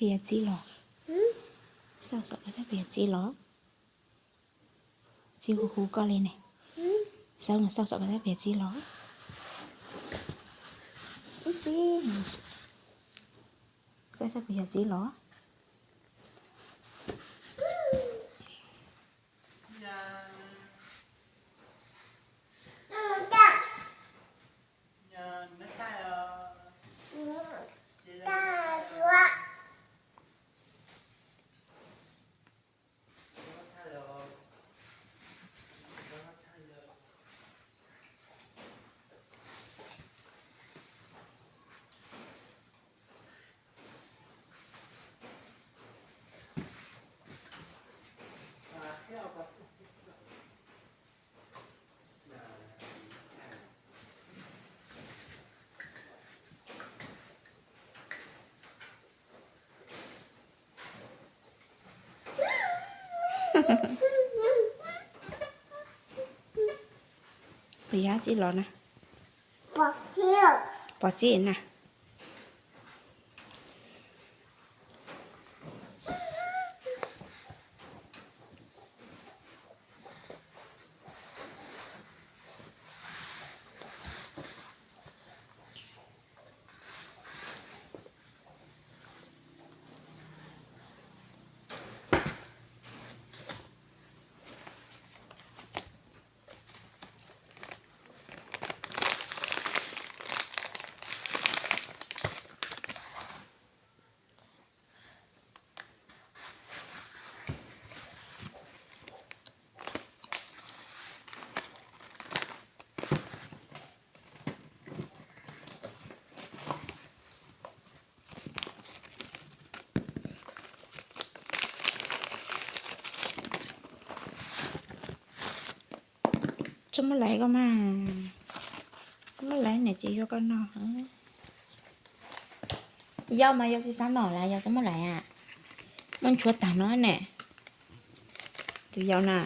Peb yuav txib los. Xauj xom koj saib peb yuav txib los. Txib hu hu koj li ne. Xauj mus xauj xom koj saib peb yuav txib los. Ib txib. Xauj xauj peb yuav txib los. Peb yuav txib los na. Pov txib na. Txhob muab laiv koj mas. Koj muab laiv niam tsis yuav koj noj. Yau mas yau tsis xav noj las, yau txhob muab laiv a. Muab nchuav tag no ne. Tus yau na.